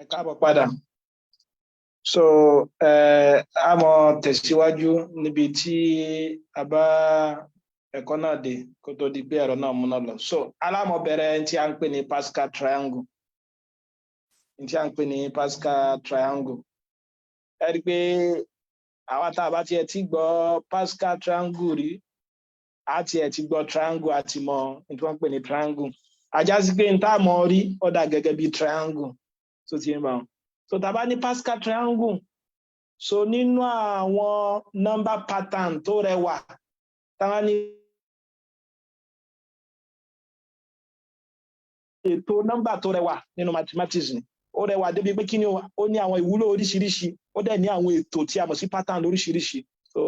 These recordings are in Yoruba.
Ẹ káàbọ̀ padà. So a mọ̀ tẹ̀síwájú níbi tí a bá ẹ̀kọ́ náà dé kó tó di pé ẹ̀rọ náà múná lọ. So alámọ̀bẹ̀rẹ̀ tí a ń pè ní Pascal triangle, tí a ń pè ní Pascal triangle. Ẹ rí i pé àwa tá a bá tiẹ̀ ti gbọ́ Pascal triangle rí, a tiẹ̀ ti gbọ́ triangle, àti mọ̀ ní tí wọ́n ń pè ní triangle. Á já sí pé n tá a mọ̀ rí, ó dà gẹ́gẹ́ bí triangle tó ti ń bá wọn. So tá a bá ní Pascal triangle, so nínú àwọn number pattern tó rẹwà táwọn ní ètò nọ́mbà tó rẹwà nínú mathematics ni. Ó rẹwà débi pé kí ni, ó ní àwọn ìwúlò oríṣiríṣi, ó dẹ̀ ní àwọn ètò tí a mọ̀ sí pattern lóríṣiríṣi. So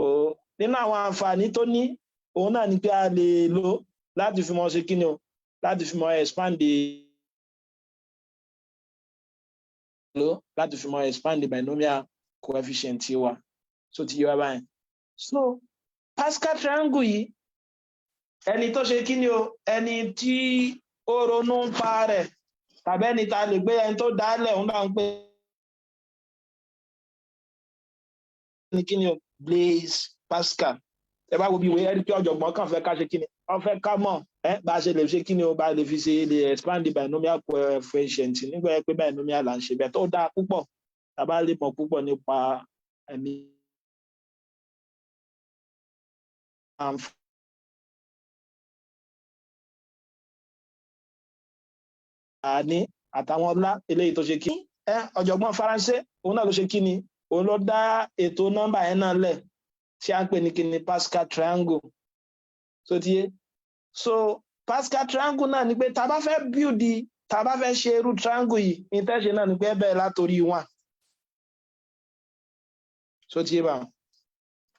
nínú àwọn àǹfààní tó ní, òun náà ni pé a lè lò láti fi mọ̀ ṣe kí ni o, láti fi mọ̀ expand the lò láti fi mọ̀ expand the binomial coefficient wa. So ti yé wa báyìí? So Pascal triangle yìí, ẹni tó ṣe kí ni o, ẹni tí ó ronú ń pa rẹ̀ tàbí ẹni tá a lè gbé ẹni tó dálẹ̀, òun náà ń pè ní kí ni o, Blaise Pascal. Ẹ bá wo bí ìwé, ẹ rí pé ọ̀jọ̀gbọ́n kàn fẹ́ ká ṣe kí ni, wọ́n fẹ́ ká mọ̀ ẹ bá a ṣe lè ṣe kí ni o, bá a lè fi ṣe lè expand the binomial coefficient nígbà yẹn pé binomial là ń ṣe bẹ́ẹ̀, tó dáa púpọ̀ tá a bá lè mọ̀ púpọ̀ nípa ẹ̀mí àǹfààní àtàwọn ọlá eléyìí tó ṣe kí ẹ. Ọ̀jọ̀gbọ́n Faransé, òun náà ló ṣe kí ni, òun ló dá ètò nọ́mbà yẹn náà lẹ̀ tí a ń pè ní kí ni, Pascal triangle. So ti yé? So Pascal triangle náà ni pé tá a bá fẹ́ build, tá a bá fẹ́ ṣe irú triangle yìí, ní tẹ́ṣe náà ni pé ẹ bẹ̀rẹ̀ látòrí one. So ti yé bá?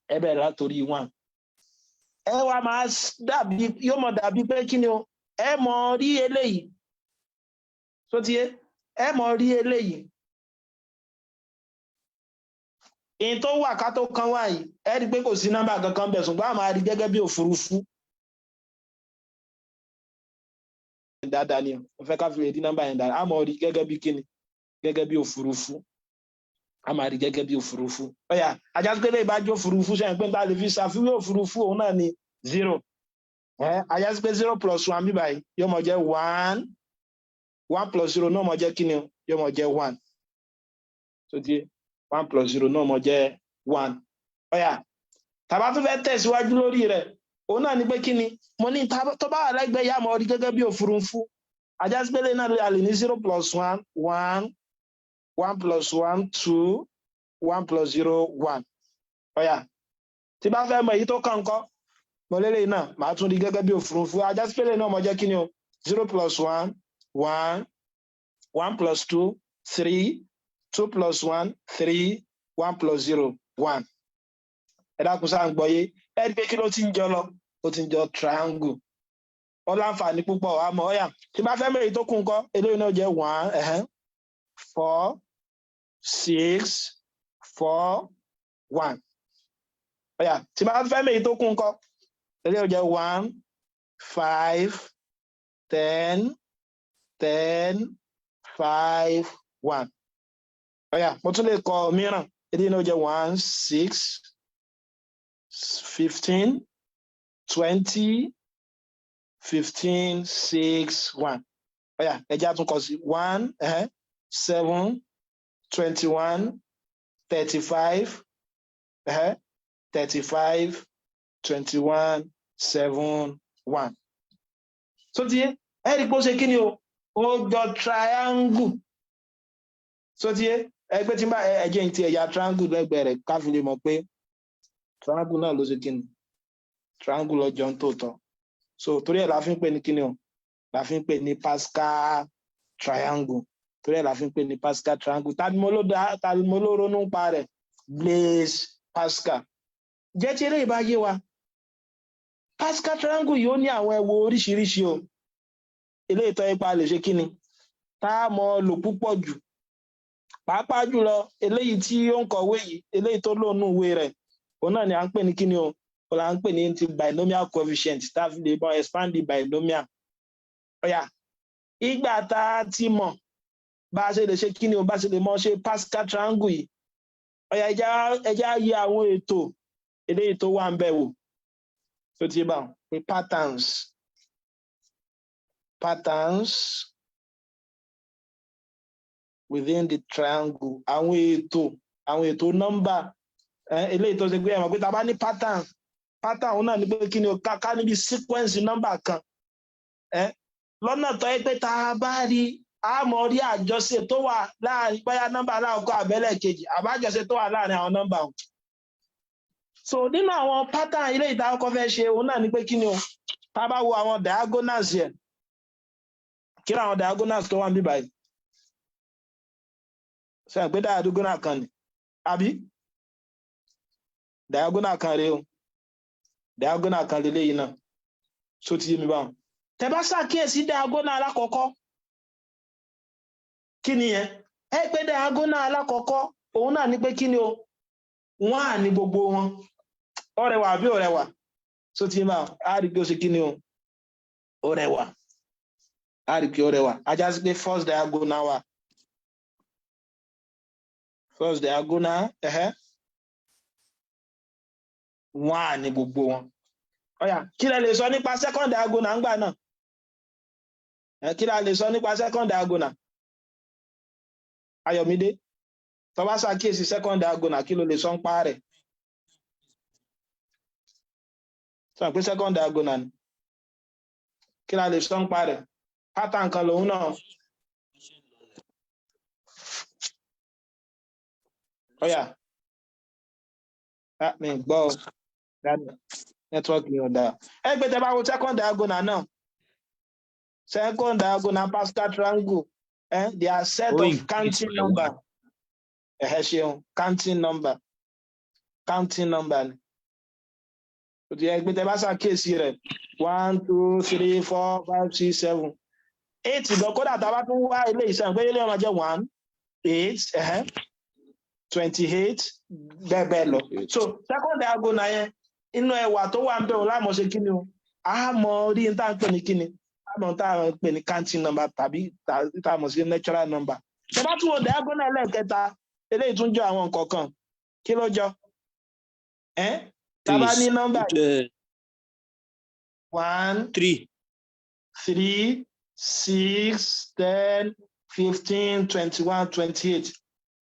Ẹ bẹ̀rẹ̀ látòrí one, ẹ wá máa dàbí, yóò mọ̀ dàbí pé kí ni o, ẹ mọ̀ rí eléyìí. So ti yé? Ẹ mọ̀ rí eléyìí. In tó wà ká tó kan wá yìí, ẹ rí i pé kò sí nọ́mbà kankan bẹ̀, ṣùgbọ́n a máa rí gẹ́gẹ́ bí òfurufú dáadáa ni. Mo fẹ́ ká fi lè rí nọ́mbà yẹn dáadáa. A máa rí gẹ́gẹ́ bí kíni, gẹ́gẹ́ bí òfurufú. A máa rí gẹ́gẹ́ bí òfurufú. Ó yá, á já sí pé lè bá jó òfurufú sẹ́yìn pé n ta lè fi ṣàfiwé òfurufú, òun náà ni zero. Ẹ á já sí pé zero plus one bí báyìí yóò mọ̀ jẹ́ one. One plus zero náà mọ̀ jẹ́ kíni o? Yóò mọ̀ jẹ́ one. So di one plus zero náà mọ̀ jẹ́ one. Ó yá, tàbá tún fẹ́ tẹ̀síwájú lórí rẹ̀, òun náà ni pé kí ni mo ní, tó bá wà lẹ́gbẹ̀ẹ́ yá, mọ̀ rí gẹ́gẹ́ bí òfurufú. Á já sí pé lè náà a lè ní zero plus one, one. One plus one, two. One plus zero, one. Ó yá, tí bá fẹ́ mọ èyí tó kàn kọ́ mo lélẹ̀ náà, màá tún rí gẹ́gẹ́ bí òfurufú. Á já sí pé lè náà mọ̀ jẹ́ kí ni o, zero plus one, one. One plus two, three. Two plus one, three. One plus zero, one. Ẹ dákun, sáà ń gbọ́ yé? Ẹ rí i pé kí ló ti ń jọ lọ? Ó ti ń jọ triangle. Ó láǹfààní púpọ̀. Àmọ́ ó yá, tí bá fẹ́ mọ èyí tó kù ńkọ́? Eléyìí náà jẹ́ one, four, six, four, one. Ó yá, tí bá fẹ́ mọ èyí tó kù ńkọ́? Eléyìí jẹ́ one, five, 10, 10, five, one. Ó yá, mo tún lè kọ mìíràn. Eléyìí náà jẹ́ one, six, 15, 20, 15, six, one. Ó yá, ẹ jẹ́ á tún kọ sí one, seven, 21, 35, 35, 21, seven, one. So ti yé? Ẹ rí i pé ó ṣe kí ni o, ó jọ triangle. So ti yé? Ẹgbẹ́ tí n bá ẹjẹ́ ti ẹ̀yà triangle lẹ́gbẹ̀ẹ́ rẹ̀, ká fi lè mọ̀ pé triangle náà ló ṣe kí ni, triangle lọ́jọ́ ń tòótọ́. So torí ẹ̀ la fi ń pè ní kí ni o, la fi ń pè ní Pascal triangle. Torí ẹ̀ la fi ń pè ní Pascal triangle. Tàbí mo ló dá, tàbí mo ló ronú pa rẹ̀? Blaise Pascal. Jẹ́ tí eléyìí bá yé wa, Pascal triangle yìí, ó ní àwọn ẹ̀wọ̀ oríṣiríṣi o. Eléyìí tó ipa lè ṣe kí ni, tá a mọ̀ lò púpọ̀ jù, pàápàá jùlọ eléyìí tí ó ń kọ̀wé yìí, eléyìí tó lónú ìwé rẹ̀, òun náà ni à ń pè ní kí ni o, òun là ń pè ní ti binomial coefficient, tá a fi lè bọ́ expand the binomial. Ó yá, ìgbà tá a ti mọ̀ Bá a ṣe lè ṣe kí ni o, bá a ṣe lè mọ ṣe Pascal triangle yìí. Ó yá, ẹ jẹ́ á yẹ àwọn ètò eléyìí tó wà ń bẹ̀ wò. Tó ti bá wọn pé patterns within the triangle, àwọn ètò nọ́mbà eléyìí tó ṣe pé ẹ mọ̀ pé tá a bá ní pattern, òun náà ni pé kí ni o, ká níbi sequence nọ́mbà kan lọ́nà tó yẹ pé tá a bá rí, a mọ̀ rí àjọṣe tó wà láàrin bóyá nọ́mbà alákọ̀ọ́kọ́ àbẹ́lẹ̀ kejì, àbájọṣe tó wà láàrin àwọn nọ́mbà wọn. So nínú àwọn pattern eléyìí tá a kọ́kọ́ fẹ́ ṣe, òun náà ni pé kí ni o, tá a bá wo àwọn diagonals yẹn, kí ni àwọn diagonals tó wà níbí báyìí? Sọ pé diagonal kan ni, àbí diagonal kan rèé o, diagonal kan lélẹ́yìí náà. So ti yé mi báwọn? Tẹ́ bá ṣàkíyèsí diagonal alákọ̀ọ́kọ́, kí ni yẹn? Ẹ pé diagonal alákọ̀ọ́kọ́, òun náà ní pé kí ni o, wọ́n à ní gbogbo wọn. Ó rẹwà àbí ó rẹwà? So ti yé mi báwọn? Á rí pé ó ṣe kí ni o, ó rẹwà. Á rí pé ó rẹwà. Á já sí pé first diagonal wa, first diagonal, ẹ̀hẹ́, wọ́n à ní gbogbo wọn. Ó yá, kí lẹ lè sọ nípa second diagonal ńgbà náà? Ẹ kí lẹ lè sọ nípa second diagonal? Ayọ̀mídé, tó bá ṣàkíyèsí second diagonal, kí ló lè sọ nípa rẹ̀? Sọ pé second diagonal ni, kí la lè sọ nípa rẹ̀? Pattern kan lòun náà. Ó yá, mi gbọ́ o, network mi ò dáa. Ẹ gbé, tẹ bá wo second diagonal náà, second diagonal Pascal triangle, they are set Ó of increase counting by number. one. Ẹ ṣeun. Counting number, counting number ni. Ó ti yẹ pé tẹ bá ṣàkíyèsí rẹ̀, one, two, three, four, five, six, seven, eight gan. Kódà tá a bá tún wá ilé ìsàn pé ilé ọmọ jẹ́ 1, 8, 28, bẹ́ẹ̀ bẹ́ẹ̀ lọ. So second diagonal yẹn, inú ẹwà tó wà ń bẹ̀ òun láàmú ṣe kí ni o, a mọ orí ní tá à ń pè ní kí ni, a mọ tá à ń pè ní counting number tàbí tá a mọ̀ sí natural number. Tó bá tún wo diagonal ẹlẹ́ẹ̀kẹta, eléyìí tún jọ àwọn nǹkan kan. Kí ló jọ? Ẹ́ tá a bá ní nọ́mbà 1, three, 3, 6, 10, 15, 21, 28,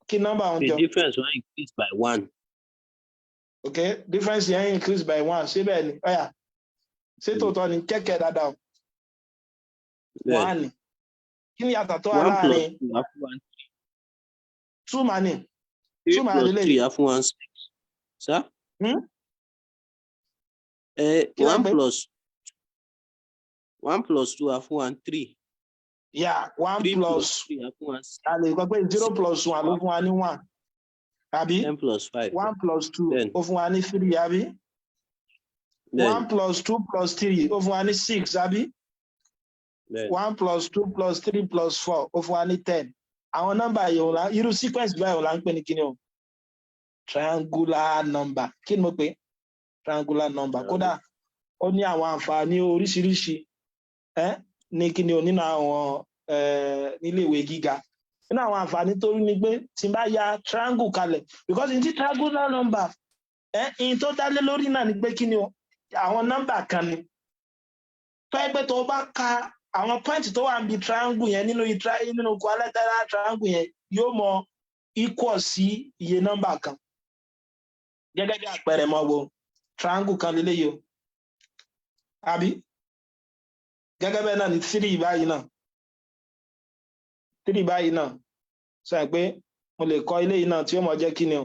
kí nọ́mbà ọ̀hún The jọ? difference wọn increase by one. Okay, difference yẹn increase by one, ṣé bẹ́ẹ̀ ni? Ó yá, ṣé tòótọ́ ni? Kẹ́kẹ́ dáadáa o. Bẹ́ẹ̀. One ni. Kí ni yàtọ̀ tó wà One plus láàrin two á fún one. Two mà ní. Three Two mà plus lélẹ́yìí. three á fún one six. Sir? Hmm? Kí lẹ One pè? plus one plus two á fún one three. Yeah, one Three plus plus three á fún one six. A lè gbọ́ pé zero plus one ló fún wa ní one, àbí? 10 plus five. One plus two Ten. ó fún wa ní three, àbí? Bẹ́ẹ̀ni. One plus two plus three ó fún wa ní six, àbí? Bẹ́ẹ̀ni. One plus two plus three plus four ó fún wa ní 10. Àwọn nọ́mbà yìí, òun la irú sequence báyìí, òun là ń pè ní kíni o? Triangular number. Kí ni mo pè? Triangular number. Kódà ó ní àwọn àǹfààní oríṣiríṣi ní kíni o, nínú àwọn nílé ìwé gíga. Nínú àwọn àǹfààní tó rí ni pé tí n bá ya triangle kalẹ̀, because ní tí triangular number ìyìn tó dá lé lórí náà ni pé kíni o, àwọn nọ́mbà kan ni tó yẹ pé tó bá ka àwọn point tó wà níbi triangle yẹn, nínú quadrilateral triangle yẹn, yóò mọ equal sí iye nọ́mbà kan. Gẹ́gẹ́ bí àpẹẹrẹ, mọ́ wo triangle kan lélẹ́yìí o, àbí? Gẹ́gẹ́ bẹ́ẹ̀ náà ni three báyìí náà, three báyìí náà, sọ pé mo lè kọ ilé yìí náà tí yóò mọ jẹ́ kí ni o,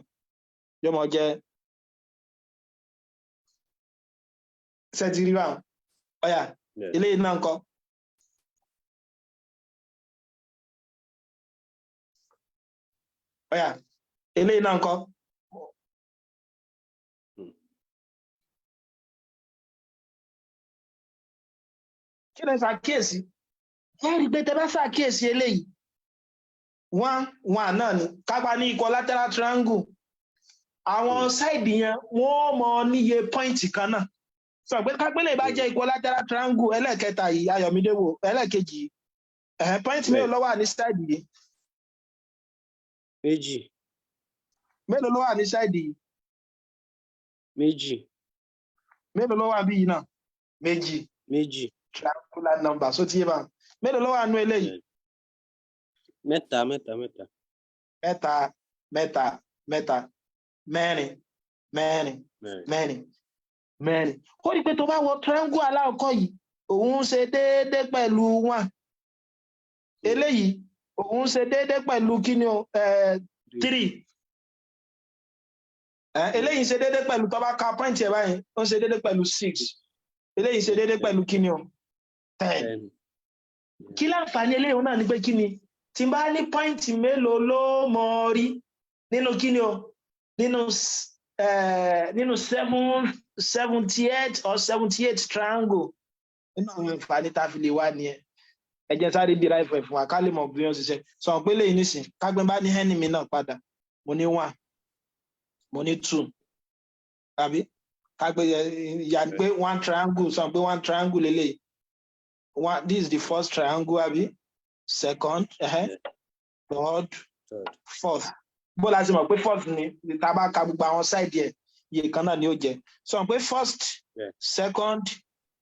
yóò mọ jẹ́ sẹ́tìrì báwọn. Ó yá, ilé yìí náà ń kọ́. Ó yá, eléyìí náà ń kọ́. Kí lẹ ṣàkíyèsí? Ẹ rí i pé tẹ bá ṣàkíyèsí eléyìí, one one náà ni kápá ní equilateral triangle. Àwọn side yẹn, wọ́n mọ níye point kan náà. Sọ pé kápẹ́lẹ̀ bá jẹ́ equilateral triangle ẹlẹ́ẹ̀kẹta yìí, Ayọ̀mídé, wò ẹlẹ́ẹ̀kejì yìí, ẹ̀hẹ́n, point mélòó ló wà ní side yìí? Méjì. Mélòó ló wà ní side yìí? Méjì. Mélòó ló wà bí yìí náà? Méjì. Méjì. Triangular number, so ti yé bá? Mélòó ló wà nú eléyìí? Mẹ́ta, mẹ́ta, mẹ́ta. Mẹ́ta, mẹ́ta, mẹ́ta, mẹ́rin, mẹ́rin. Mẹ́rin. Mẹ́rin, mẹ́rin. Ó rí i pé tó bá wọ triangle alákọ̀ọ́kọ́ yìí, òun ń ṣe déédéé pẹ̀lú one. Eléyìí, òun ń ṣe déédéé pẹ̀lú kíni o? Three. Eléyìí ń ṣe déédéé pẹ̀lú, tó bá ka point ẹ̀ báyìí, ó ń ṣe déédéé pẹ̀lú 6. Eléyìí ń ṣe déédéé pẹ̀lú kíni o? 10. 10. Kí láǹfààní eléyìí náà ni pé kíni? Tí n bá ní point mélòó ló mọ rí nínú kíni o, nínú 78 or 78 triangle? Nínú àwọn àǹfààní tá a fi lè wá nìyẹn. Ẹ jẹ́ sáré derive ẹ̀ fún wa ká lè mọ̀ bí wọ́n ṣiṣẹ́ sọ pé lẹ́yìn nísìn kágbẹ́ bá ní n mi náà padà, mo ní one, mo ní two, tàbí kágbé yà ní pé one triangle, sọ pé one triangle lélẹ́yìí, one. This is the first triangle, àbí? Second, third, Third. fourth. Bó la ṣe mọ̀ pé fourth ni? Tá a bá ka gbogbo àwọn side yẹ, iye kan náà ni ó jẹ́. Sọ pé first, second,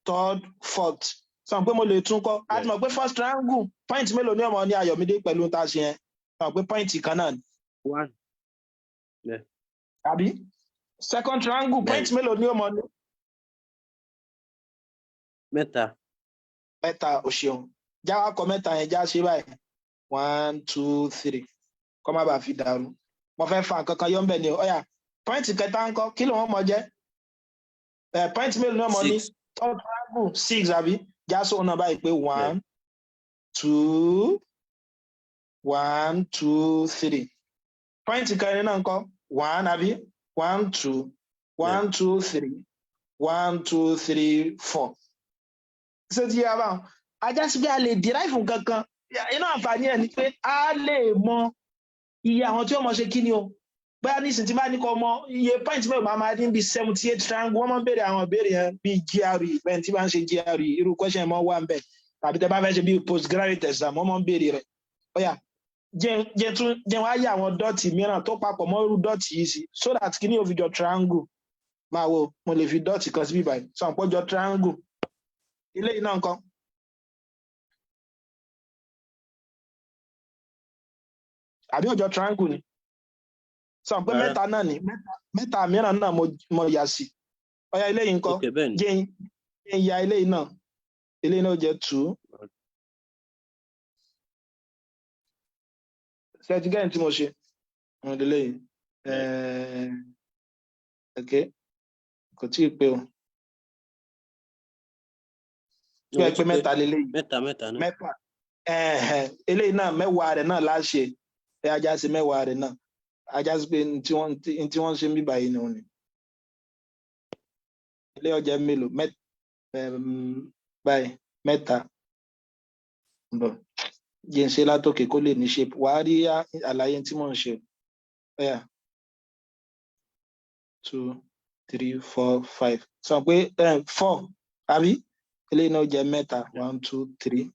third, fourth. Sọ pé mo lè tún kọ́. A ti mọ̀ pé first triangle, point mélòó ní ọmọ ní, Ayọ̀mídé, pẹ̀lú tá a ṣe yẹn? Sọ pé point kan náà ni. One. Àbí? Second triangle, point mélòó ní ọmọ ní? Mẹ́ta. Mẹ́ta, o ṣeun. Já wa kọ mẹ́ta yẹn, já ṣe báyìí, one, two, three, kọ́ má bàa fi dàrú. Mo fẹ́ fa nǹkan kan yọ ń bẹ̀ ni o. Ọ̀yà, point kẹta ńkọ́? Kí ló wọ́n mọ jẹ́? Ẹ point mélòó ní ọmọ ní? Six. Third triangle, six, àbí? Já sóun náà báyìí pé one, two, one, two, three. Point kẹrin náà ńkọ́? One, àbí? One, two, one, two, three, one, two, three, four. Ṣé ti yára báwọn? Ajá sí pé a lè derive nǹkan kan. Inú àǹfààní ẹ̀ ni pé a lè mọ iye àwọn tí ó mọ ṣe kí ni o. Bóyá nísìnyí tí bá ní kọ́ mọ iye point mẹ́rin máa máa dín bíi 78 triangle, wọ́n máa ń béèrè àwọn ìbéèrè yẹn bíi GRE. Bẹ́ẹ̀ tí bá ń ṣe GRE, irú question mọ́ wà ń bẹ̀, tàbí tẹ́ bá fẹ́ ṣe bíi postgraduate exam, wọ́n máa ń béèrè rẹ̀. Ó yá, jẹ́ tún jẹ́ wá yà àwọn dot mìíràn tó papọ̀ mọ́ irú dot yìí sí, so that kí ni ó fi jọ triangle. Máa wo, mo lè fi dot kan síbí báyìí, sọ pé ó jọ triangle. Ilé yìí náà nǹkan àbí ó jọ triangle ni? Sọ pé Rárá. mẹ́ta náà ni, mẹ́ta mìíràn náà mo yà sí. Ó yá, ilé yìí ńkọ́? Ok, bẹ́ẹ̀ ni. Jẹ́ n ya ilé yìí náà. Ilé yìí náà jẹ́ two. Ṣẹ́tí tí mo ṣe wọn lè léyìí? Ok, kò tí ì pé o. Bí ẹ Ó ti pé mẹ́ta lélẹ́yìí. Mẹ́ta, mẹ́ta náà. Mẹ́fà. Ẹ̀hẹ̀n, eléyìí náà, mẹ́wàá rẹ̀ náà láṣẹ. Ẹ ajá sí mẹ́wàá rẹ̀ náà, ajá sí pé n tí wọ́n ṣe ń bíbà yìí ni òun ni ilé ọjà mélòó? Báyìí, mẹ́ta. Bọ̀ jẹ́ ń ṣe látòkè kó lè ní shape. Wàá rí àlàyé tí mò ń ṣe. Ó yá, two, three, four, five. Sọ pé four, àbí? Eléyìí náà jẹ́ mẹ́ta. One, two, three,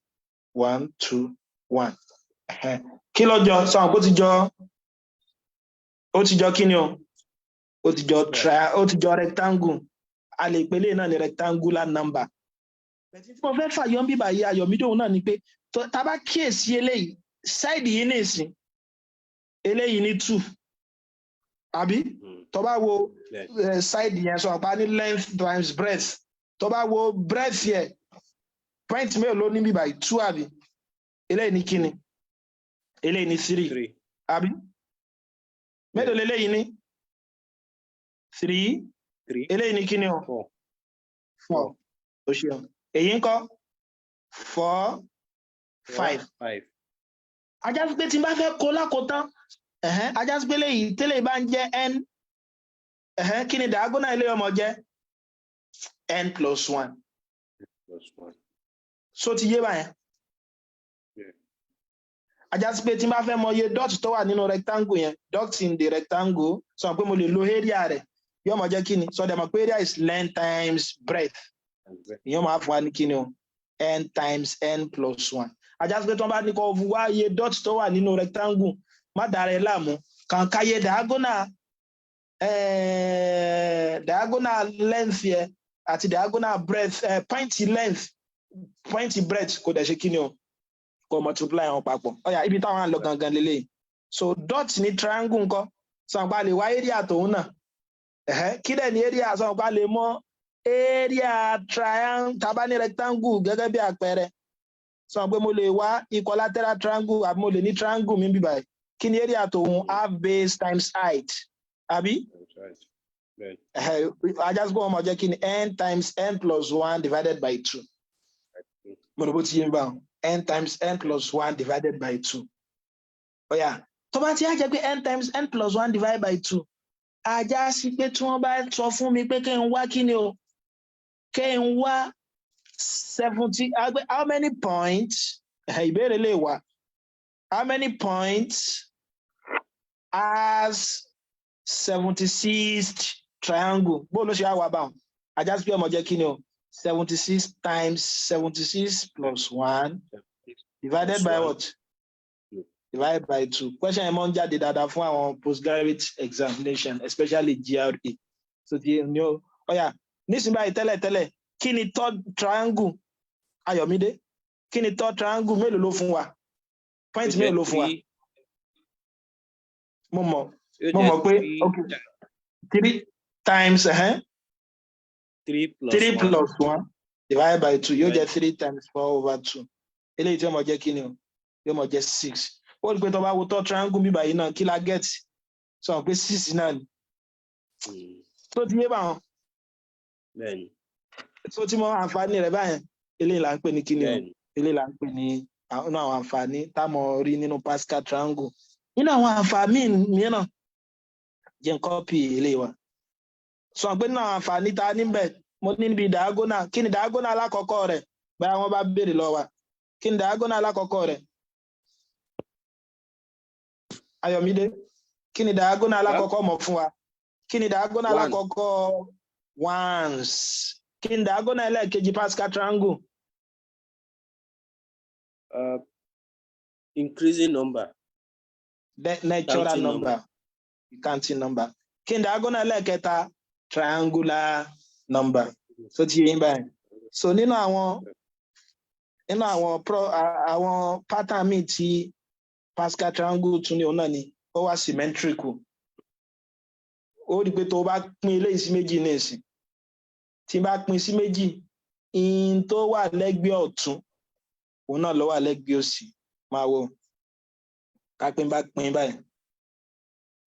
one, two, one. Ẹ̀hẹ́n. Kí ló jọ? Sọ pé ó ti jọ kí ni o? Ó ti jọ tri, ó ti jọ rectangle. A lè pè eléyìí náà ní rectangular number. Bẹ̀tí tí mo fẹ́ fàyọ ń bíbà yìí, Ayọ̀mídé, òun náà ni pé tá a bá kíyèsí eléyìí, side yìí nìsín, eléyìí ní two, àbí? Tó bá wo side yẹn, sọ pa ní length times breadth. Tó bá wo breadth yẹ, point mélòó ló ní bíbà yìí? Two, àbí? Eléyìí ní kíni? Eléyìí ní three. Three. Àbí? Mélòó leléyìí ní? Three. Three. Eléyìí ní kíni o? Four. Four, o ṣeun. Èyí ń kọ́? Four, five. Five. Ajá sí pé tí n bá fẹ́ kó lákòótán, ẹ̀hẹ́n, ajá sí pé léyìí tẹ́lẹ̀ bá ń jẹ́ n, ẹ̀hẹ́n, kí ni diagonal ilé ọmọ jẹ́? N plus one. Plus one. So ti yé báyẹn? Yeah. Ajá sí pé tí n bá fẹ́ mọ iye dot tó wà nínú rectangle yẹn, dot in the rectangle, sọ pé mo lè lo area rẹ̀, yóò mọ jẹ́ kí ni? Sọ dẹ̀ mọ̀ pé area is length times breadth. And breadth. Ìyẹn máa fún wa ní kí ni o? N times n plus one. Ajá sí pé tí wọ́n bá ní kó wá iye dot tó wà nínú rectangle, Má dàrá ẹ láàmú, kàn káyé diagonal length yẹ àti diagonal breadth, point length, point breadth, kò dẹ̀ ṣe kí ni o, kò multiply wọn papọ̀. Ó yá, ibi táwọn á lọ gangan lélẹ́yìí. So dot ní triangle ńkọ́? Sọ pa lè wá area tòun náà. Kí dẹ̀ ní area? Sọ pa lè mọ area triangle. Tá bá ní rectangle gẹ́gẹ́ bí àpẹẹrẹ, sọ pé mo lè wá equilateral triangle àbí mo lè ní triangle mi bíbáyìí. Kí ni area tòun? Half base times height, àbí? Ajásùkò wọn mọ̀ jẹ́ kí ni? N times n plus one divided by two. Mo rò bó ti yé mi báwọn. N times n plus one divided by two. Ó yá, tó bá ti á jẹ́ pé n times n plus one divided by two, ajá sí pé tí wọ́n bá sọ fún mi pé kí n wá, kí ni o, kí n wá 70, how many points, ìbéèrè lè wà, how many points has 76th triangle? Bó ló ṣe á wà báwọn? Ajá sí pé ọmọ jẹ́ kí ni o? 76 times 76 plus one divided by what? Divided by two. Question yẹn máa ń jáde dáadáa fún àwọn postgraduate examination, especially GRE. So ti ní o. Ó yá, nísìnyí báyìí, tẹ́lẹ̀tẹ́lẹ̀, kí ni third triangle? Ayọ̀mídé, kí ni third triangle? Mélòó ló fún wa? Point mélòó ló fún wa? Mo mọ̀ pé, okay, three times Three plus three one. Plus one divided by two, yóò jẹ́ three times four over two. Eléyìí tí yóò mọ̀ jẹ́ kí ni o? Yóò mọ̀ jẹ́ six. Ó rí i pé tó bá wo third triangle bíbá yìí náà, kí la get? Sọ pé six náà ni. Tó ti yé báwọn? Bẹ́ẹ̀ni. Tó ti mọ àǹfààní rẹ̀ báyẹn? Eléyìí là ń pè ní kí ni o? Bẹ́ẹ̀ni. Eléyìí là ń pè ní nínú àwọn àǹfààní táwọn rí nínú Pascal triangle. Nínú àwọn àǹfààní mìíràn, jẹ́ n copy eléyìí wa. Sọ pé nínú àwọn àǹfààní tá a níbẹ̀, mo ní níbi diagonal. Kí ni diagonal alákọ̀ọ́kọ́ rẹ̀? Báyà wọ́n bá béèrè lọ wa, kí ni diagonal alákọ̀ọ́kọ́ rẹ̀? Ayọ̀mídé, kí ni diagonal alákọ̀ọ́kọ́ mọ̀ fún wa? Kí ni diagonal One. alákọ̀ọ́kọ́? Ones. Kí ni diagonal ẹlẹ́ẹ̀kejì Pascal triangle? Increasing number. The natural Counting number, counting number. Kí ni diagonal ẹlẹ́ẹ̀kẹta? Triangular number. So ti yé yín báyìí? So nínú àwọn pro àwọn pattern míì tí Pascal triangle tún ní, òun náà ni ó wá symmetrical. Ó rí i pé tó o bá pín eléyìí sí méjì ní ìsìn, tí n bá pín sí méjì, in tó wà lẹ́gbẹ̀ẹ́ ọ̀tún, òun náà ló wà lẹ́gbẹ̀ẹ́ òsì. Máa wo, ká pín, bá pín báyìí,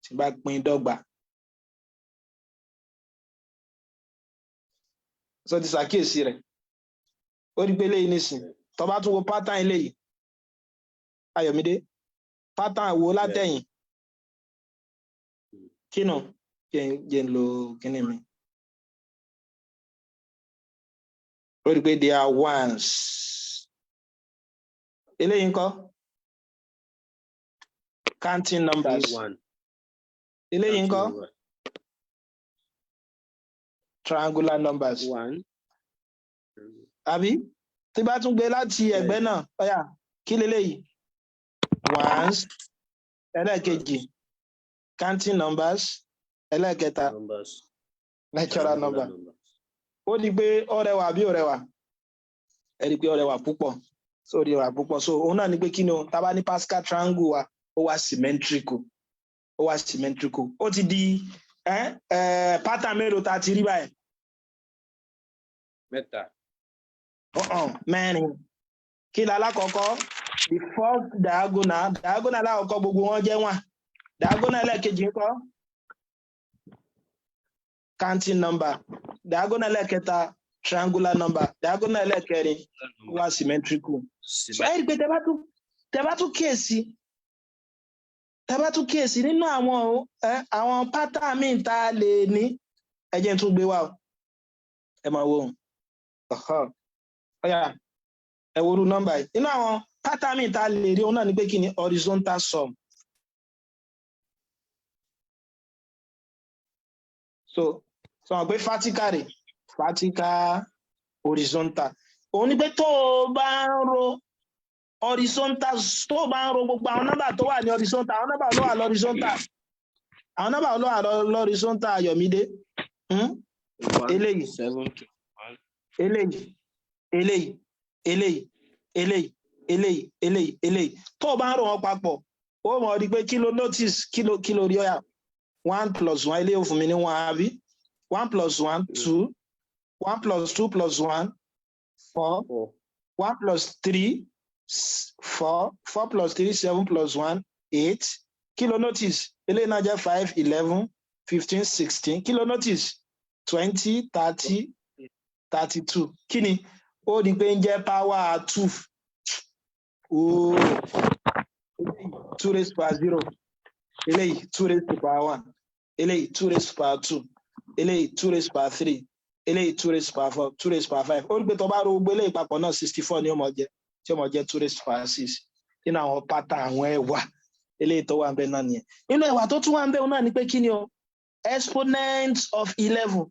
tí n bá pín dọ́gba, so ti ṣàkíyèsí rẹ̀, ó rí i pé eléyìí nísìn, tó bá tún wo pattern eléyìí, Ayọ̀mídé, pattern wo látẹ̀yìn kínú jẹ́ n lo kíní mi, ó rí i pé they are ones. Eléyìí ńkọ́? Counting numbers. Three, one. Eléyìí ńkọ́? Counting number. Triangular numbers. One. Àbí tí bá tún gbé láti ẹ̀gbẹ́ náà, ó yá, kí leléyìí? Ones. Ẹlẹ́ẹ̀kejì, counting numbers. Ẹlẹ́ẹ̀kẹta, Numbers. natural Triangular number. Numbers. Ó di pé ó rẹwà àbí ó rẹwà? Ẹ rí i pé ó rẹwà púpọ̀. So ó rẹwà púpọ̀. So òun náà ni pé kí ni o? Tá a bá ní Pascal triangle wa, ó wá symmetrical, ó wá symmetrical. Ó ti di ẹ ẹ pattern mélòó tá a ti rí báyìí? Mẹ́ta. Ọ̀hún, mẹ́rin. Kí ni alákọ̀ọ́kọ́? The fourth diagonal. Diagonal alákọ̀ọ́kọ́, gbogbo wọn jẹ́ one. Diagonal ẹlẹ́ẹ̀kejì ńkọ́? Counting number. Diagonal ẹlẹ́ẹ̀kẹta, triangular number. Diagonal ẹlẹ́ẹ̀kẹrin, ó wá symmetrical. So ẹ rí i pé tẹ bá tún kíyèsí nínú àwọn pattern míì tá a lè ní, ẹ jẹ́ n tún gbé wá o. Ẹ máa wo òun. Ó yá, ẹ wo irú nọ́mbà yìí. Nínú àwọn pattern míì tá a lè rí, òun náà ni pé kí ni? Horizontal sum. So sọ wọn pé vertical rè, vertical, horizontal, òun ni pé tó o bá ń ro Horizontal, tó bá ń ro gbogbo àwọn nọ́mbà tó wà ní horizontal, àwọn nọ́mbà ló wà l'horizontal? Àwọn nọ́mbà ló wà l'horizontal, Ayọ̀mídé? One, Eléyìí. 7, 21. Eléyìí, eléyìí, eléyìí, eléyìí, eléyìí, eléyìí, eléyìí. Tó o bá ń rò wọn papọ̀, ó mọ̀ rí pé kí ló notice? Kí ló rí? Ọ̀yà, one plus one, eléyìí ó fún mi ní one, àbí? One plus one, two. One plus two plus one, four. 4. One plus three, four. Four plus three, seven, plus one, eight. Kí ló notice? Eléyìí náà jẹ́ 5, 11, 15, 16. Kí ló notice? 20, 30, 32. Kí ni ó di pé ń jẹ́ power two? Ooo, two raised to power zero, eléyìí two raised to power one, eléyìí two raised to power two, eléyìí two raised to power three, eléyìí two raised to power four, two raised to power five. Ó rí pé tó bá ro gbogbo eléyìí papọ̀ náà, 64 ni ó mọ̀ jẹ́, tí ó mọ̀ jẹ́ two raised to power six. Nínú àwọn pátá àwọn ẹwà eléyìí tó wà ń bẹ náà nìyẹn. Nínú ẹwà tó tún wà ń bẹ náà ni pé kí ni o? Exponent of 11.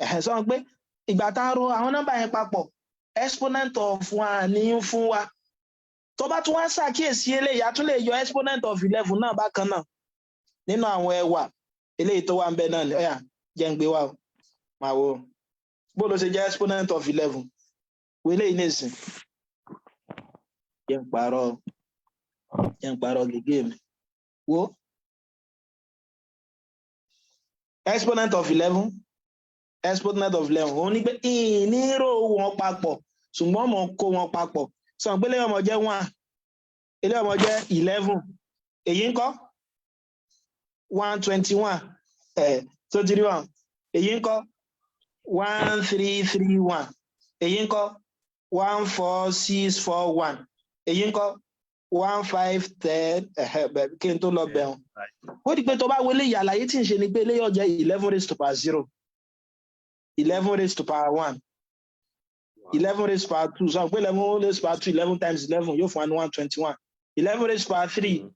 Ẹ̀hẹ̀, sọ pé ìgbà tá a ro àwọn nọ́mbà yẹn papọ̀, exponent of one ní ń fún wa. Tó bá tún wá ṣàkíyèsí eléyìí, a tún lè yọ exponent of 11 náà bákan náà. Nínú àwọn ẹwà eléyìí tó wà ń bẹ náà ni, ọ̀yà, jẹ́ ń gbé wá o, máa wo bó ló ṣe jẹ́ exponent of 11. Wo eléyìí nìsín, jẹ́ ń pààrọ̀ gègé mi. Wo exponent of 11. Exponent of 11, òun ní pé ìnírò wọn papọ̀, ṣùgbọ́n mo kó wọn papọ̀. Sọ pé eléyìí ọmọ jẹ́ one, eléyìí ọmọ jẹ́ 11, èyí ńkọ́? 121. Ẹ̀ tó ti rí wọn. Èyí ńkọ́? 1331. Èyí ńkọ́? 14641. Èyí ńkọ́? 1 5 10. Ẹ̀hẹ́, kí n tó lọ bẹ̀rùn, ó di pé tó bá wọlé ìyá, àlàyé tí ń ṣe ni pé eléyìí ó jẹ́ 11 raised to power zero, 11 raised to power one, 11 raised to power two. Sọ pé 11 raised to power two, 11 times 11 yóò fún wa ní 121. 11 raised to power three,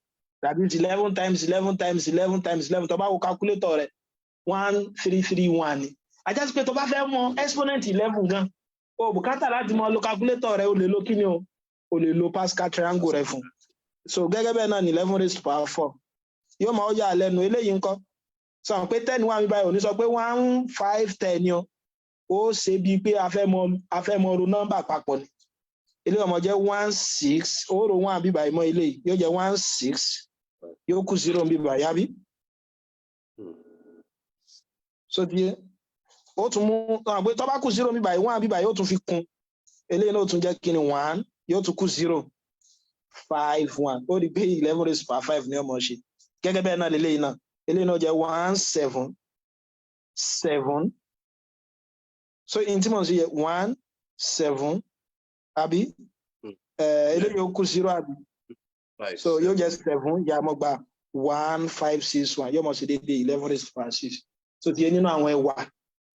that is 11 times 11 times 11 times 11, tó bá wo calculator rẹ̀, 1331 ni. Ajá sí pé tó bá fẹ́ mọ exponent 11 gan, o bùkátà láti mọ lo calculator rẹ̀, o lè lo kíni o? O lè lo Pascal triangle rẹ̀ fún. So gẹ́gẹ́ bẹ́ẹ̀ náà ní 11 raised to power four. Yóò máa yà lẹ́nu. Eléyìí ńkọ́? Sọ pé 10 wà mí báyìí, ò ní sọ pé 1 5 10 ni o. Ó ṣe bíi pé a fẹ́ mọ ro nọ́mbà papọ̀ ni. Eléyìí ọmọ jẹ́ 1 6. Ó ro one bíbá ìmọ̀, eléyìí yóò jẹ́ 1 6, yóò kù zero bíbá yábí. So ti yé, ó tún mú pé tó bá kù zero bíbá yìí, one bíbá yóò tún fi kún. Eléyìí náà ó tún jẹ́ kí ni? One, yóò tún kù zero, 5 1. Ó rí i pé 11 raised to five ni ọmọ ṣe. Gẹ́gẹ́ bẹ́ẹ̀ náà lélẹ́yìí náà, eléyìí náà jẹ́ 1 7 7. So in tí mo ń ṣe yẹ 1 7, àbí? Eléyìí ó kù zero, àbí? So yóò jẹ́ seven, yà mọ́ gba 1561, yóò mọ̀ sí déédéé 11 raised to power six. So ti yẹ, nínú àwọn ẹwà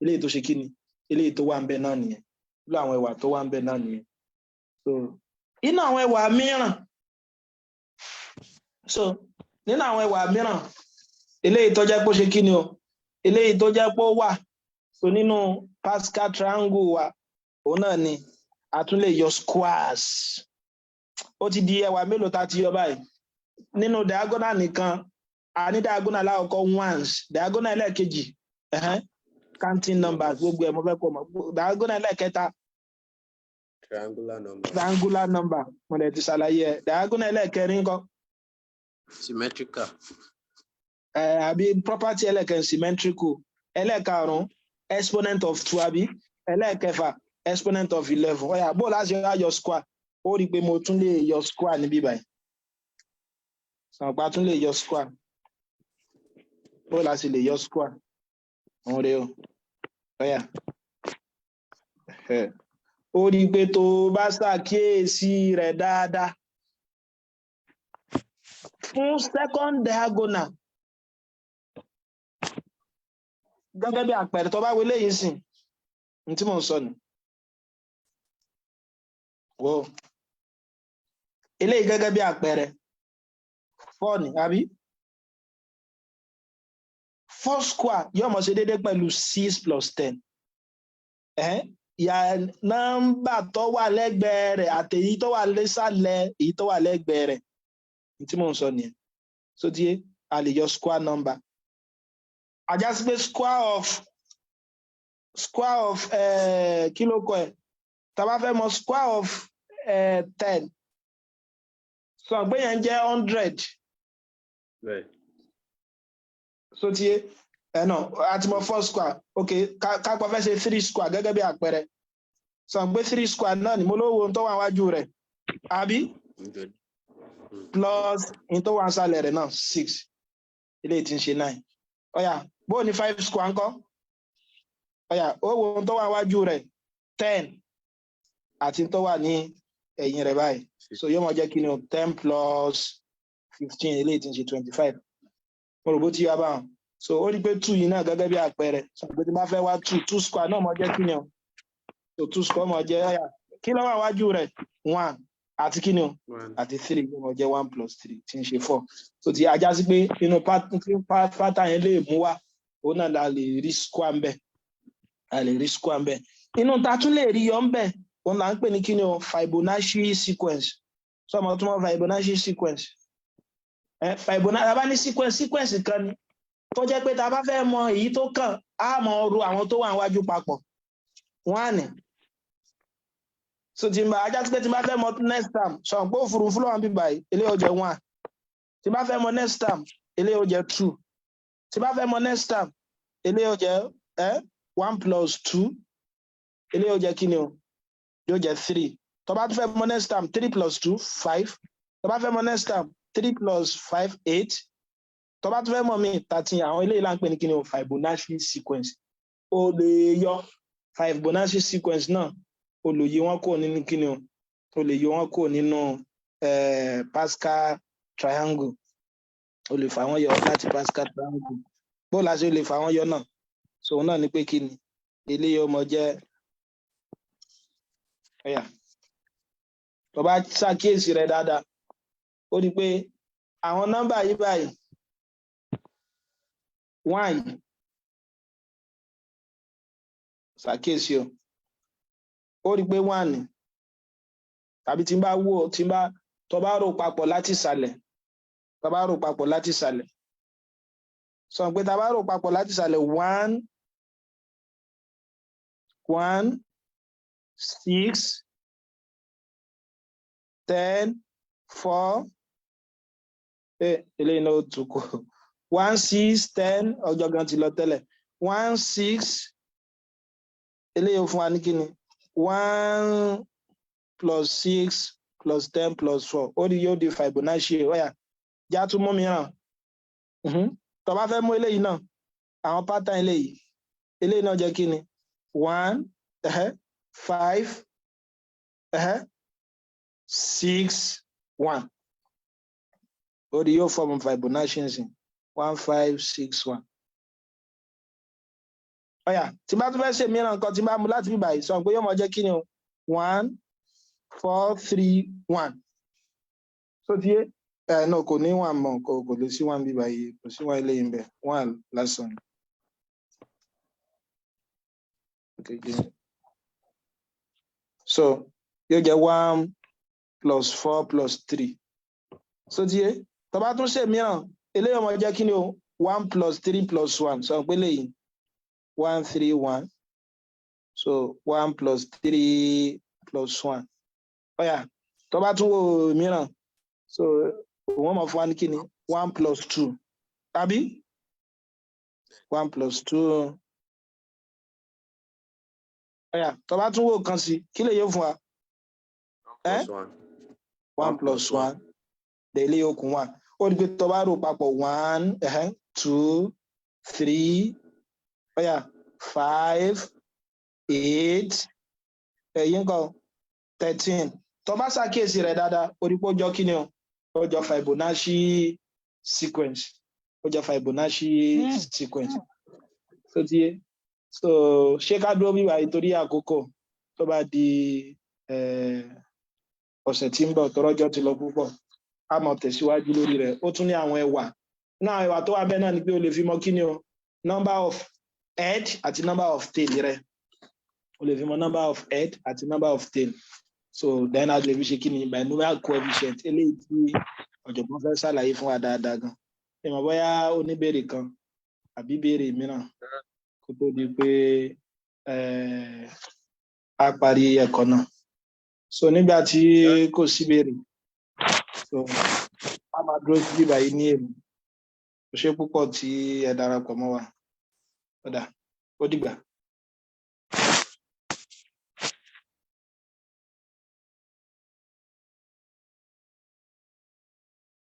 eléyìí tó ṣe kí ni, eléyìí tó wà ń bẹ náà nìyẹn. Nínú àwọn ẹwà tó wà ń bẹ náà nìyẹn. So inú àwọn ẹwà mìíràn, so nínú àwọn ẹwà mìíràn eléyìí tó jẹ́ pé ó ṣe kí ni o, eléyìí tó jẹ́ pé ó wà, so nínú Pascal triangle wa, òun náà ni a tún lè yọ squares. Ó ti di ẹwà mélòó tá a ti yọ báyìí nínú diagonal nìkan? A ní diagonal alákọ̀ọ́kọ́, ones. Diagonal ẹlẹ́ẹ̀kejì, counting numbers. Gbogbo ẹ̀ mo fẹ́ kó mọ̀. Diagonal ẹlẹ́ẹ̀kẹta, Triangular number. Triangular number, mo lè ti ṣàlàyé ẹ̀. Diagonal ẹlẹ́ẹ̀kẹrin ńkọ́? Symmetrical. Ẹ̀ àbí property ẹlẹ́ẹ̀kẹrin, symmetrical. Ẹlẹ́ẹ̀karùn-ún, exponent of two, àbí? Ẹlẹ́ẹ̀kẹfà, exponent of 11. Ó yá, bó láti yọ square? Ó rí i pé mo tún lè yọ square níbí báyìí. Sànpá tún lè yọ square. Bó láti lè yọ square? Òun rèé o. Ó yá, ó rí i pé tó bá ṣàkíyèsí rẹ̀ dáadáa, fún second diagonal, gẹ́gẹ́ bí àpẹẹrẹ, tó bá wọlé yìí sìn ní tí mò ń sọ ni, wo eléyìí gẹ́gẹ́ bí àpẹẹrẹ, four ni, àbí? Four square yóò mọ̀ ṣe déédéé pẹ̀lú six plus 10. Ìyá nọ́mbà tó wà lẹ́gbẹ̀ẹ́ rẹ̀ àtèyí tó wà lẹ́sàlẹ̀ èyí tó wà lẹ́gbẹ̀ẹ́ rẹ̀. Ní tí mò ń sọ nìyẹn. So tí a lè yọ square number, a já sí pé square of kí ló kọ ẹ̀? Tá a bá fẹ́ mọ square of 10, sọ pé yẹn jẹ́ 100. Bẹ́ẹ̀. So tí ẹ náà a ti mọ four square. Ok, ká pọ̀ fẹ́ ṣe three square gẹ́gẹ́ bí àpẹẹrẹ. Sọ pé three square náà ni mo lówó ohun tó wà wájú rẹ̀, àbí? 100. Plus ohun tó wà nísàlẹ̀ rẹ̀ náà, six. Eléyìí tí ń ṣe nine. Ó yá, bó ní five square ńkọ́? Ó yá, ó wo ohun tó wà wájú rẹ̀, 10, àti tó wà ní ẹ̀yìn rẹ̀ báyìí. So yóò máa jẹ́ kí ni o? 10 plus 15, eléyìí tí ń ṣe 25. Mo rò bó ti yá báwọn. So ó rí pé two yìí náà, gẹ́gẹ́ bí àpẹẹrẹ, sọ pé tí n bá fẹ́ wá two, two square náà máa jẹ́ kí ni o? So two square máa jẹ́, ó yá, kí ló wà wájú rẹ̀? One àti kí ni o? One. Àti three. Yóò máa jẹ́ one plus three, tí ń ṣe four. So ti a já sí pé inú pattern yẹn lè mú wá, òun náà la lè rí square ńbẹ, a lè rí square ńbẹ. Inú ta tún lè rí yọ ńbẹ, òun là ń pè ní kí ni o? Fibonacci sequence. So ọmọ tó mọ Fibonacci sequence ẹ, Fibonacci, a bá ní sequence, sequence kan ni tó jẹ́ pé tá a bá fẹ́ mọ èyí tó kàn, á mọ ro àwọn tó wà níwájú papọ̀. One ní. So tí n bá a já sí pé tí n bá fẹ́ mọ next term, sọ pé òfurufú ló wà níbí báyìí, eléyìí ó jẹ́ one. Tí n bá fẹ́ mọ next term, eléyìí ó jẹ́ two. Tí n bá fẹ́ mọ next term, eléyìí ó jẹ́ one plus two, eléyìí ó jẹ́ kí ni o? Yóò jẹ́ three. Tó bá tún fẹ́ mọ next term, three plus two, five. Tó bá fẹ́ mọ next term, three plus five, eight. Tó bá tún fẹ́ mọ̀ mí, 13. Àwọn eléyìí là ń pè ní kí ni o? Fibonacci sequence. O lè yọ Fibonacci sequence náà, o lè yọ wọn kúrò nínú kí ni o? O lè yọ wọn kúrò nínú Pascal triangle. O lè fà wọ́n yọ láti Pascal triangle. Bó la ṣe lè fà wọ́n yọ náà? So òun náà ni pé kí ni eléyìí ó mọ jẹ́? Ó yá, tó bá ṣàkíyèsí rẹ̀ dáadáa, ó rí i pé àwọn nọ́mbà yìí báyìí, one yìí, ṣàkíyèsí o, ó rí i pé one ni, tàbí tí n bá wò, tí n bá tó bá rò papọ̀ láti ìsàlẹ̀, tó bá rò papọ̀ láti ìsàlẹ̀, sọ pé tá a bá rò papọ̀ láti ìsàlẹ̀, one, one, six, 10, four. Eléyìí náà ó tún kù. One, six, 10, ọjọ́ gan ti lọ tẹ́lẹ̀. One, six, eléyìí ó fún wa ní kíni? One plus six plus 10 plus four. Ó di, yóò di Fibonacci. Ó yá, já tún mú mìíràn. Tó bá fẹ́ mú eléyìí náà, àwọn pattern eléyìí, eléyìí náà jẹ́ kíni? One, five, six, one. Ó di, yóò form Fibonacci nsìn, one, five, six, one. Ó yá, tí bá tún fẹ́ ṣe mìíràn nǹkan, tí bá mú láti bíbà yìí, sọ pé yóò mọ jẹ́ kí ni o? One, four, three, one. So ti yé ẹ náà, kò ní one mọ̀, kò lè sí one bíbà yìí, kò sí one eléyìí ń bẹ, one lásán ni. Okay, good. So yóò jẹ́ one plus four plus three. So ti yé, tó bá tún ṣe mìíràn, eléyìí ó máa jẹ́ kí ni o? One plus three plus one. Sọ pé léyìí, one, three, one. So one plus three plus one. Ó yá, tó bá tún wò mìíràn, so wọ́n máa fún wa ní kí ni? One plus two, tàbí one plus two. Ó yá, tó bá tún wò kan sí, kí lè yóò fún wa? Plus one. One plus one délé okùn one. Ó di pé tó bá rò papọ̀, one, two, three, ó yá, five, eight, ẹ̀yìn kan, 13. Tó bá ṣàkíyèsí rẹ̀ dáadáa, ó di pé ó jọ kí ni o? Ó jọ Fibonacci sequence. Ó jọ Fibonacci sequence. So ti yé. So ṣé ká dúró bíbá nítorí àkókò? Tó bá di ọ̀sẹ̀ tí ń bọ̀, tọrọjọ́ ti lọ púpọ̀, a máa tẹ̀síwájú lórí rẹ̀. Ó tún ní àwọn ẹwà náà. Ẹwà tó wà bẹ́ẹ̀ náà ni pé o lè fi mọ kí ni o? Number of head àti number of tail rẹ̀. O lè fi mọ number of head àti number of tail. So then a lè fi ṣe kí ni? Binomial coefficient, eléyìí tí ọ̀jọ̀gbọ́n fẹ́ ṣàlàyé fún wa dáadáa gan. Ìmọ̀ bóyá oníbèrè kan àbí béèrè mìíràn kó tó di pé a parí ẹ̀kọ́ náà. So nígbà tí kò sí béèrè, so a máa dúró sí bíbá yìí ní èmi. Kò ṣe púpọ̀ tí ẹ darapọ̀ mọ́ wa. Ó dà, ó dìgbà.